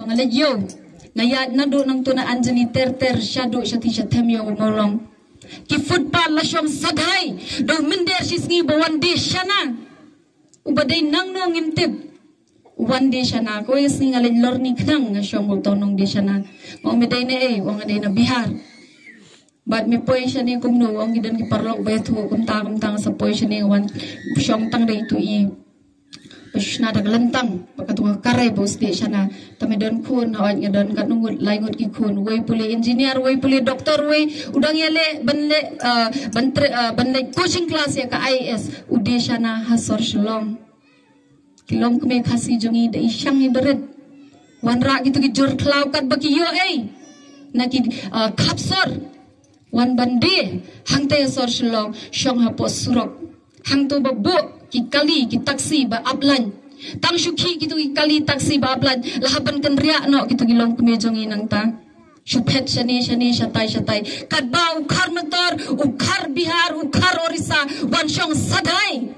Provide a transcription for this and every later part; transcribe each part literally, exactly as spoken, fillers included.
Nga leit ïew, nga ïaid naduh nangtu na Anjali ter ter shaduh shati shathem ïew u Mawlong. Ki footpath la shong sadhai, da u mynder shi sngi ba wan die shana. Uba dei nangno ngim tip. Wan die shana, kawei ka sngi nga leit lorni khnang nga shong ba uto u nong die shana. Nga ong me dei na ei, u ong nga dei na Bihar. Bad me poi shane kumno, u ong ki don ki paralok ba ïathuh, kumta kumta nga sa poi shane, nga wan shong tang da itu i ba shu shna da ka lyntang, ba katu ka karai ba u sdieh shana. Te me don khun, hooid nga don katno ngut, lai ngut ki khun, uwei pule engineer, uwei pule doctor, uwei u dang ïaleh ban leh, ah, ban tre-, ah, ban leh coaching class ïa ka I A S, u die shana ha sor Shillong. Ki longkmie Khasi jong ngi da i shang i barit. Wanrah kitu ki jur khlaw katba ki ïoh ei na ki, ah, khap sor. Wan ban die hangta ha sor Shillong, shong hapoh surok. Hangto ba buh ki kali ki taxi ba ap lain. Tang shu khih kitu ki kali taxi ba ap lain, la hap ban kynriah noh kitu ki longkmie jong ngi nangta. Shu phet shane shane, shatai shatai. Katba u khar Mator, u khar Bihar, u khar Orissa wan shong sadhai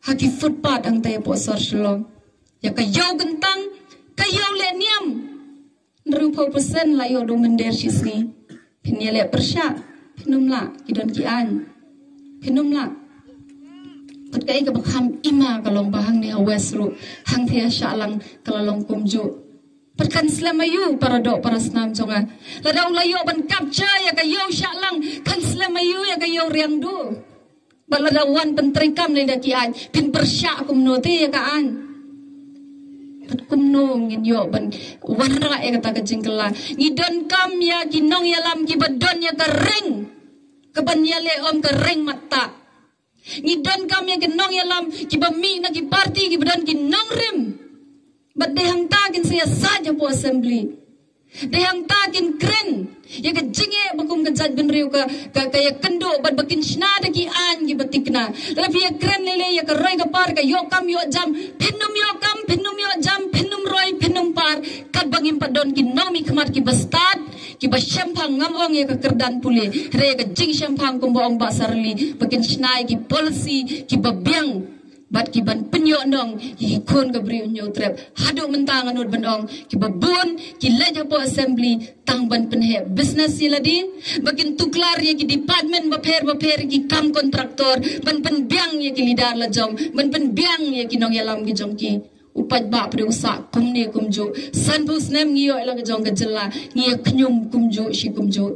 ha ki footpath hangta hapoh sor Shillong. Ïa ka ïew kyntang, ka ïew leh niam. Hynriewphew percent la ïoh da u mynder shi sngi. Phin ïaleh pyrshah, phin ym lah, ki don ki aiñ. Phin ym lah. Pat kaei kaba kham ima ka long ba hangne ha West ruh, hangthie ha Shah Lang ka la long kumjuh. Pat kan slem aïu para doh para snam jong nga. Lada u la ïoh ban capture ïa ka ïew Shah Lang, kan slem aïu ïa ka ïew Riangdo. Bad lada wan pyntreikam lei da ki aiñ, phin pyrshah kumno te ïa ka aiñ. Bad kumno ngin ïoh ban wanrah ïa kata ka jingkylla. Ngi donkam ïa ki nongïalam kiba don ïa ka ring kaban ïaleh ym ka ring matta. Ngi donkam ïa ki nongïalam kiba mih na ki party kiba don ki nongrim. Bad dei hangta kin sa ïa said hapoh assembly. Dei hangta kin kren ïa ka jingeh ba kum ka jaitbynriew ka, ka, ka ïakynduh bad ba kin shna da ki aiñ kiba thikna. Lada phi ïakren lei lei ïa ka roi ka par, ka ïoh kam ïoh jam, phin ym ïoh kam, phin ym ïoh jam, phin ym roi, phin ym par. Katba ngim pat don ki nongmihkhmat kiba stad, kiba shemphang, ngam ong ïa ka kyrdan pule, hynrei ïa ka jingshemphang kumba ong Bah Sarli, ba kin shna ïa ki policy kiba biang. Bad kiban pynïoh nong ïa ki khun ka Bri u Hynñiewtrep. Haduh mynta nga nud ban ong, kiba bun ki leit hapoh assembly tang ban pynheh business ïa lade, ba kin tuklar ïa ki department bapher bapher, ki kam kontraktor, ban pynbiang ïa ki leader lajong, ban pynbiang ïa ki nongïalam ki jong ki. U paidbah pat u sah kumne kumjuh. Sanphew snem ngi ïoh ïa la ka jong ka jylla, ngi ïa khñium kumjuh shi kumjuh.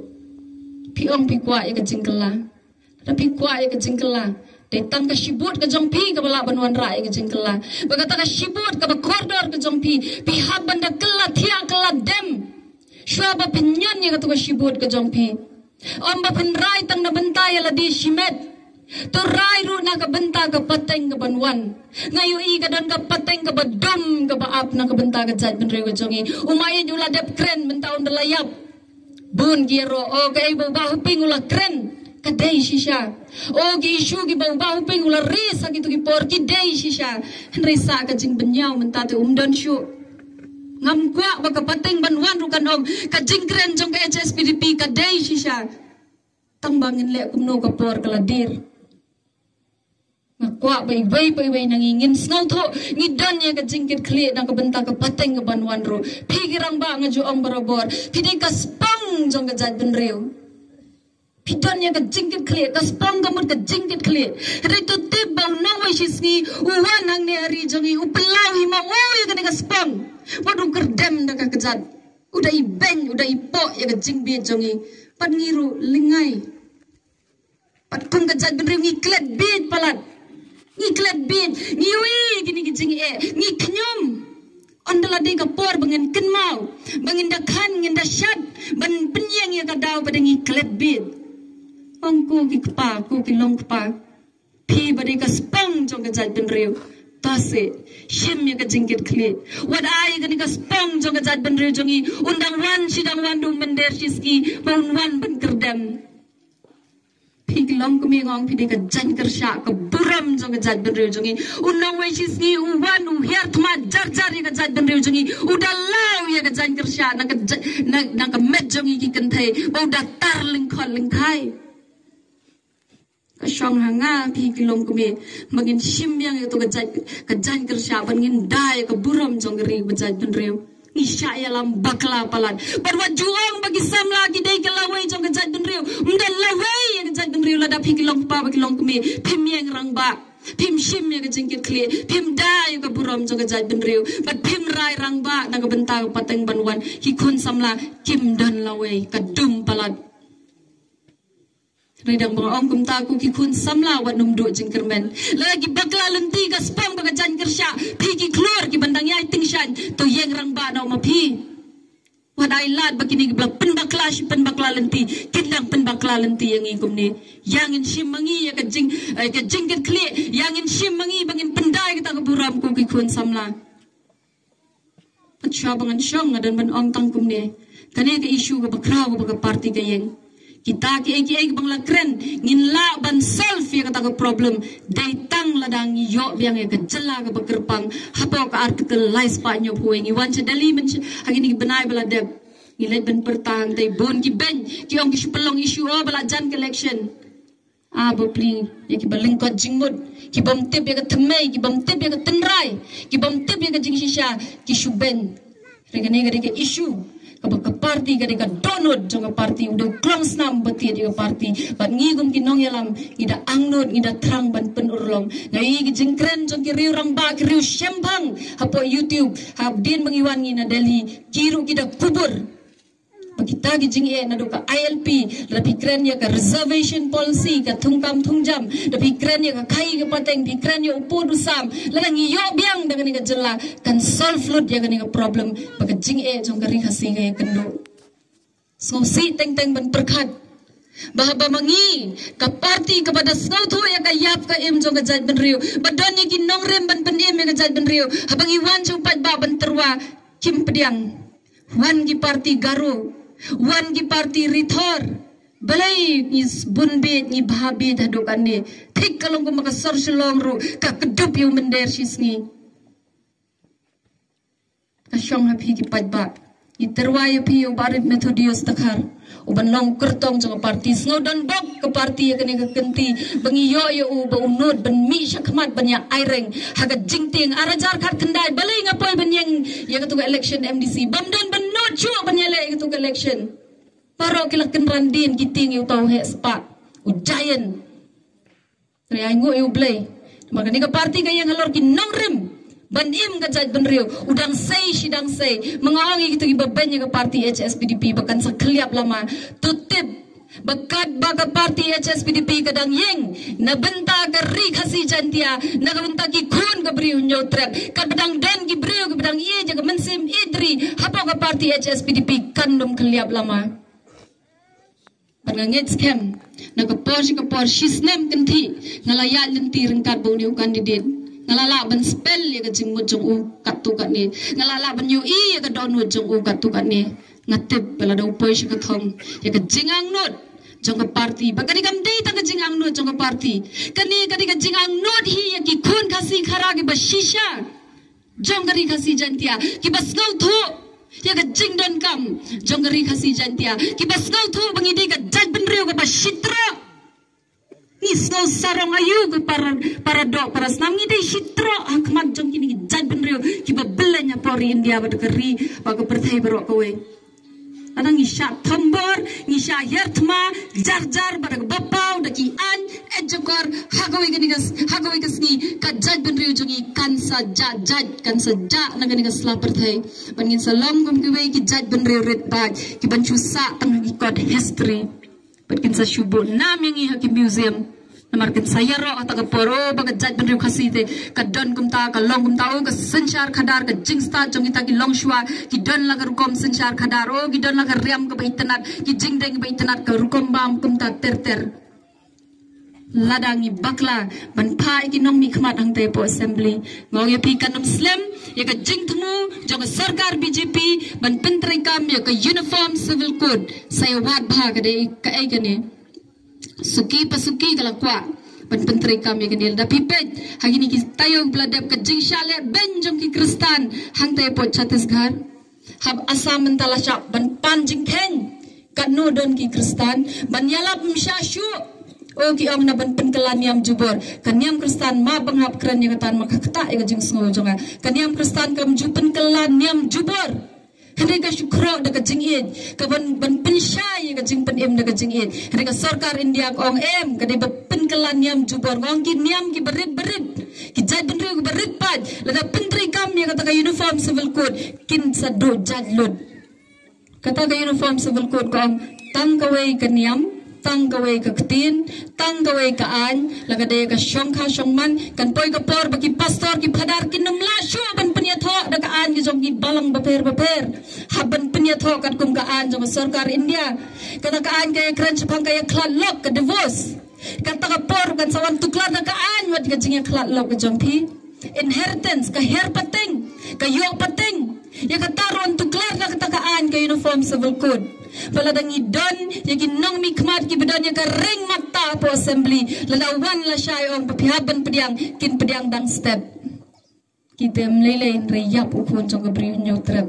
Phi ong phi kwah ïa ka jingkylla. Lada phi kwah ïa ka jingkylla, dei tang ka shibut ka jong phi kaba lah ban wanrah ïa ka jingkylla. Bad kata ka shibut kaba kordor ka jong phi, phi hap ban da kylla thiah kylla dem. Shuwa ba phin ñion ïa katu ka shibut ka jong phi. Ym ba phin rai tang na bynta ïa lade shimet. To rai ruh na ka bynta ka pateng kaban wan. Nga ïohi ka don ka pateng kaba dum kaba ap na ka bynta ka jaitbynriew ka jong ngi. U Maieit u la dep kren mynta un da la ïap. Bun ki ïaroh, o kaei ba u Bah Hoping u la kren, ka dei shisha. O ki issue kiba u Bah Hoping u la raise ha kitu ki por, ki dei shisha. Hynrei sa ka jingbynñiaw mynta te um don shuh. Ngam kwah ba ka pateng ban wan ruh kan ong, ka jingkren jong ka H S P D P ka dei shisha. Tang ba ngin leh kumno ka por ka la dier. Nga kwah ba iwei pa iwei na ngi ngin sngewthuh, ngi don ïa ka jingkitkhlieh na ka bynta ka pateng kaban wan ruh. Phi ki rangbah, nga ju ong barabor, phi dei ka spong jong ka jaitbynriew. Phi don ïa ka jingkitkhlieh, ka spong ka mut ka jingkitkhlieh. Hynrei to tip ba u nongwei shi sngi u wan hangne ha ri jong ngi, u pynlaw hi ma u ïa kane ka spong. Wat u kyrdem da ka kjat. U da ibeiñ, u da ipoh ïa ka jingbieit jong ngi. Pat ngi ruh lyngngai. Pat kum ka jaitbynriew ngi klet bieit palat. Ngi klet bieit. Ngi ïohi kine ki jingeh. Ngi khñium. Ynda la dei ka por ba ngin kynmaw, ba ngin da khan, ngin da shad ban pynïeng ïa ka daw, ba dei ngi klet bieit. Ong ko ki kpa, ko ki long kpa. Phi ba dei ka spong jong ka jaitbynriew, to seh, shim ïa ka jingkitkhlieh. Wat ai ïa kane ka spong jong ka jaitbynriew jong ngi, un dang wan shi dang wan da u mynder shi sngi ba un wan ban kyrdem. Phi ki longkmie, nga ong phi dei ka jaiñkyrshah ka burom jong ka jaitbynriew jong ngi. U nongwei shi sngi u wan u hiar thma jar jar ïa ka jaitbynriew jong ngi. U da law ïa ka jaiñkyrshah na ka ja-, na, na ka met jong ngi ki kynthei ba u da tar lyngkhot lyngkhai. Ka shong ha nga phi ki longkmie ba ngin shim biang ïa to ka jaiñ, ka jaiñkyrshah, ba ngin da ïa ka burom jong ka ri bad jaitbynriew. Ngi shah ïalam bakla palat. Bad wat ju ong ba ki samla ki dei ka lawei jong ka jaitbynriew. Ym don lawei ïa ka jaitbynriew lada phi ki long kpa bad ki long kmie. Phim ïeng rangbah. Phim shim ïa ka jingkitkhlieh. Phim da ïa ka burom jong ka jaitbynriew. Bad phim rai rangbah na ka bynta ka pateng ban wan. Ki khun samla kim don lawei. Ka dum palat. Ri dang ba nga ong kumta ko ki khun samla wat nym duh jingkyrmen. Lada ki bakla lynti ka spang ba ka jaiñ kyrshah. Phi ki khlur ki ban dang ïai tyngshaiñ. To ïeng rangbah noh ma phi. Wat ai lad ba kine ki ba la pynbakla shi pynbakla lynti. Kin dang pynbakla lynti ïa ngi kumne. Ïa ngin shim ma ngi ïa ka jing, eh, ka jingkitkhlieh. Ïa ngin shim ma ngi ba ngin pynda ïa kata ka burom ko ki khun samla. Pat shuwa ba ngan shong nga don ban ong tang kumne. Kane ka issue kaba khraw kaba ka party ka ïeng. Kita kiei kiei ba ngi la kren ngin lah ban solve ïa kata ka problem. Dei tang lada ngi ïoh biang ïa ka jylla kaba kyrpang. Hapoh ka article lai spah hynñiewphew wei ngi wan sha Delhi mynshwa ha kine ki bnai ba la dep. Ngi leit ban pyrta hangtei bun ki beiñ ki ong ki shu pynlong issue o ba la jan ka election. Ah, bapli, ïa ki ba lyngkot jingmut, ki bym tip ïa ka thymmei, ki bym tip ïa ka tynrai, ki bym tip ïa ka jingshisha, ki shu beiñ. Re kane ka dei ka issue kaba ka party ka dei ka dohnud jong ka party, u dei u klong snam ba tied ïa ka party. Bad ngi kum ki nongïalam ngi da angnud, ngi da thrang ban pynurlong. Nga ïohi ki jingkren jong ki riew rangbah, ki riew shemphang hapoh YouTube. Hadien ba ngi wan ngi na Delhi, ki ruh ki da kubur. Ba kita ki jingeh naduh ka I L P, lada phi kren ïa ka reservation policy, ka thungkam thungjam, lada phi kren ïa ka khaii ka pateng, phi kren ïa u pud u sam, lada ngi ïoh biang da kane ka jylla kan solve lut ïa kane ka problem ba ka jingeh jong ka ri Khasi ka ïakynduh. Sngewsih teng teng ban pyrkhat ba haba ma ngi ka party kaba da sngewthuh ïa ka ïap ka im jong ka jaitbynriew, ba don ïa ki nongrim ban pynim ïa ka jaitbynriew, haba ngi wan sha u paidbah ban tyrwa kim pdiang. Wan ki party Garo, wan ki party Rithor. Balei ngi bun bieit, ngi bha bieit haduh katne? Thik ka long kumba ka sor Shillong ruh ka kdup ïa u mynder shisngi. Ka shong ha phi ki paidbah. Ngi tyrwa ïa phi ïa u Bah Rit Methodius Dkhar, u ban long kyrtong jong ka party. Sngew don bok ka party ïa kane ka kynti ba ngi ïoh ïa u, ba u nud ban mih shakhmat ban ïa aireng ha ka jingtieng ar hajar khatkhyndai. Balei nga poi ban ïeng ïa katu ka election M D C? Bym don ban nud shuh ban ïaleh ïa katu ka election. Baroh ki la kynran dien ki tieng ïa uta u heh spah, u Giant. Trai ainguh ïa U Blei. Namar kane ka party ka ïeng halor ki nongrim ban im ka jaitbynriew. U dang sei shi dang sei. Ma nga ong ïa kito kiba beiñ ïa ka party H S P D P ba kan sa khylliap lama. To tip ba katba ka party H S P D P ka dang ïeng na bynta ka ri Khasi Jaintia, na ka bynta ki khun ka Bri u Hynñiewtrep, katba dang don ki briew kiba dang ïeit ïa ka mynsiem ïeit ri hapoh ka party H S P D P kan nym khylliap lama. Bad nga ngeit skhem, na ka por sha ka por, shi snem kynthih nga la ïaid lynti ryngkat bad une u candidate. Nga la lah ban spell ïa ka jingmut jong u katto katne. Nga la lah ban ïohi ïa ka dohnud jong u katto katne. Nga tip ba lada u poi sha ka thong, ïa ka jingangnud jong ka party, ba kane kam dei tang ka jingangnud jong ka party. Kane ka dei ka jingangnud hi ïa ki khun Khasi Khara kiba shisha jong ka ri Khasi Jaintia, kiba sngewthuh ïa ka jingdonkam jong ka ri Khasi Jaintia, kiba sngewthuh ba ngi dei ka jaitbynriew kaba shitroh. Ngi sngew sarong aïu ka para, para doh para snam, ngi dei shitroh ha khmat jong kine ki jaitbynriew kiba bylleiñ hapoh ri India bad ka ri bad ka pyrthei baroh kawei. Lada ngi shah thombor, ngi shah hiar thma jar jar bad ka ba paw da ki aiñ, eh, jakor, ha kawei kane ka, ha kawei ka sngi ka jaitbynriew jong ngi kan sa jah jait, kan sa jah na kane ka sla pyrthei. Bad ngin sa long kum kiwei ki jaitbynriew rit paid kiban shu sah tang ha ki kot history. Bad kin sa shu buh nam ïa ngi ha ki museum. Namar kin sa ïaroh ha kata ka por, oh, ba ka jaitbynriew Khasi te ka don kumta, ka long kumta, oh, ka synshar khadar, ka jingstad jong kita ki longshuwa, ki don la ka rukom synshar khadar, oh, ki don la ka riam kaba itynnad, ki jingdeng ba itynnad, ka rukom bam kumta ter ter. Lada ngi bakla ban phah ïa ki nongmihkhmat hangtei hapoh assembly, nga ong ïa phi kan ym slem ïa ka jingthmu jong ka sorkar B J P ban pyntreikam ïa ka Uniform Civil Code. Sa ïa wad bha ka dei kaei kane. Suki pa suki ka la kwah ban pyntreikam ïa kane. Lada phi peit ha kine ki taïew ba la dep, ka jingshah leh beiñ jong ki Khristan hangtei hapoh Chhattisgarh. Hap Assam mynta la shah ban pan jingkheiñ. Katno don ki Khristan ban ïalap ym shah shuh. Oh, ki ong na ban pynkylla niam jubor. Ka niam Khristan ma bang hap kren ïa kata, ma ka ktah ïa ka jingsngew jong nga. Ka niam Khristan kam ju pynkylla niam jubor. Ka dei ka shu khroh da ka jingïeit, ka ban, ban pynshai ïa ka jingpynim da ka jingïeit. Hynrei ka sorkar India ka ong em, ka dei ba pynkylla niam jubor, ka ong ki niam kiba rit ba rit, ki jaitbynriew kiba rit paid, lada pyntreikam ïa kata ka Uniform Civil Code, kin sa duh jait lut. Kata ka Uniform Civil Code ka ong tang kawei ka niam, tang kawei ka ktien, tang kawei ka aiñ, la ka dei ka shongkha shongman, kan poi ka por ba ki pastor ki phadar kin ym lah shuh ban pynïathoh da ka aiñ ka jong ki balang bapher bapher. Hap ban pynïathoh katkum ka aiñ jong ka sorkar India. Kata ka aiñ ka ïakren shaphang ka ïakhlad lok, ka divorce. Kata ka por kan sa wan tuklar da ka aiñ wat ka jingïakhlad lok ka jong phi. Inheritance, ka her pateng, ka ïoh pateng. Ïa kata ruh wan tuklar da kata ka aiñ ka Uniform Civil Code. Ba lada ngi don ïa ki nongmihkhmat kiba don ïa ka ring mata hapoh assembly, lada wan lashai ong ba phi hap ban pdiang, kin pdiang dang step. Ki te ym lei lei, hynrei ïap u khun jong ka Bri u Hynñiewtrep.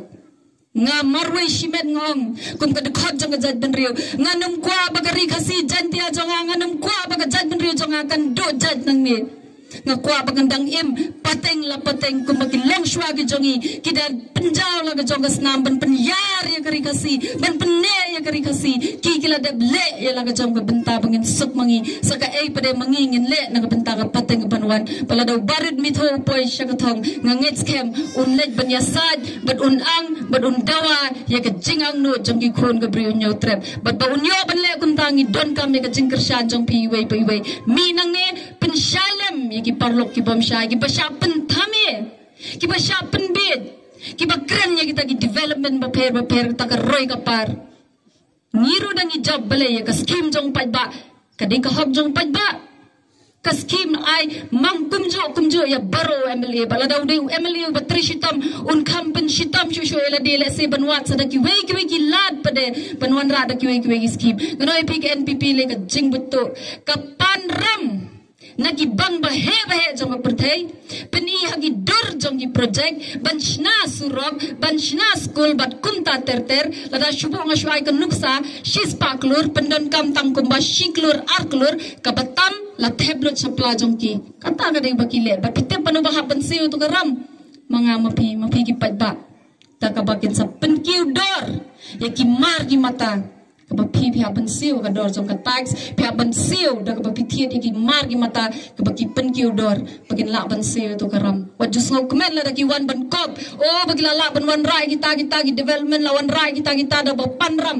Nga marwei shimet nga ong kum ka dkhot jong ka jaitbynriew, ngan ym kwah ba ka Ri Khasi Jaiñtia jong nga, ngan ym kwah ba ka jaitbynriew jong nga kan duh jait nangne. Nga kwah ba kan dang im pateng la pateng kumba ki longshuwa ki jong ngi, ki da pynjaw la ka jong ka snam ban pynïar ïa ka Ri Khasi, ban pynneh ïa ka Ri Khasi. Ki ki la dep leh ïa la ka jong ka bynta ba ngin suk ma ngi, sa kaei pat de ma ngi ngin leh na ka bynta ka pateng ban wan. Ba lada u barit mitho u poi sha ka thong, nga ngeit skhem un leit ban ïasaid bad un ang bad un dawa ïa ka jingangnud jong ki khun ka Bri u Hynñiewtrep. Bad ba un ïoh ban leh kumta, ngi donkam ïa ka jingkyrshan jong phi iwei pa iwei. Mih nangne, pynshai lem ïa ki paralok ki bym shai, kiba shah pynthame, kiba shah pynbiej, kiba kren ïa kita ki development bapher bapher, kata ka roi ka par. Ngi ruh dang ïa jop balei ïa ka skim jong paidbah, ka dei ka hok jong paidbah. Ka skim ai mang kumjuh kumjuh ïa baroh u MLA, ba lada u dei u MLA uba trei shitom, un kham pynshitom shuh shuh ïa lade, lehse ban wad sa da kiwei kiwei ki lad pat de, ban wanrah da kiwei kiwei ki skim. Nga ong ïa phi, ka NPP leh ka jingbuit tuh, ka pan ram na ki bang baheh baheh jong ka pyrthei, pyni ha ki dur jong ki project, ban shna surok, ban shna skul bad kumta ter ter. Lada shu buh nga shu ai ka nuksa, shispah klur, pyndonkam tang kumba shi klur ar klur, kaba tam la thep lut sha pla jong ki. Kata ka dei ba ki leh, bad phi tip pano ba hap ban siew ïa uto ka ram? Ma nga ma phi, ma phi ki paidbah. Da kaba kin sa pynkiew dor ïa ki mar ki mata. Kaba phi, phi hap ban siew ka dor jong ka tax, phi hap ban siew da kaba phi thied ïa ki mar ki mata, kaba ki pynkiew dor, ba kin lah ban siew ïa uto ka ram. Wat ju sngewkmen lada ki wan ban kop, oh, ba ki la lah ban wanrah ïa kita kita ki development, la wanrah ïa kita kita da ba pan ram.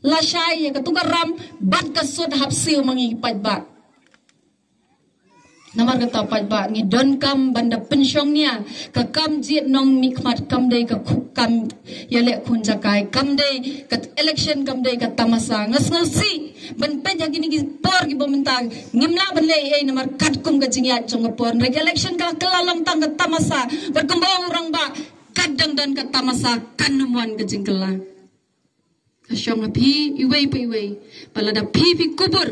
Lashai ïa kato ka ram bad ka sut hap siew ma ngi ki paidbah. Namar kata paidbah, ngi donkam ban da pynshong nia, ka kam jied nongmihkhmat kam dei ka khu-, kam ïaleh khun jakai, kam dei ka election, kam dei ka tamasa. Nga sngewsih ban peit ha kine ki por kiba mynta, ngim lah ban leh ei ei namar katkum ka jingïaid jong ka por. Hynrei ka election ka la kylla long tang ka tamasa. Bad kumba ong u rangbah, kat dang don ka tamasa kan ym wan ka jingkylla. Ka shong ha phi iwei pa iwei, ba lada phi phi kubur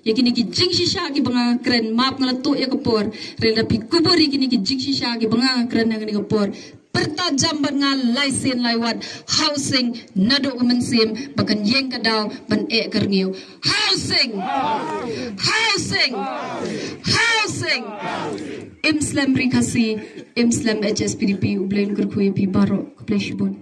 ïa kine ki jingshisha kiba nga kren, map nga la tuh ïa ka por, hynrei lada phi kubur ïa kine ki jingshisha kiba nga kren ha kane ka por, pyrta jam bad nga lai sien lai wat, ha u sing naduh ka mynsiem ba kan ïeng ka daw ban eh ka rngiew. Ha u sing! Ha u sing! Ha u sing! Im slem Ri Khasi, im slem HSPDP, U Blei un kyrkhu ïa phi baroh. Khublei shibun.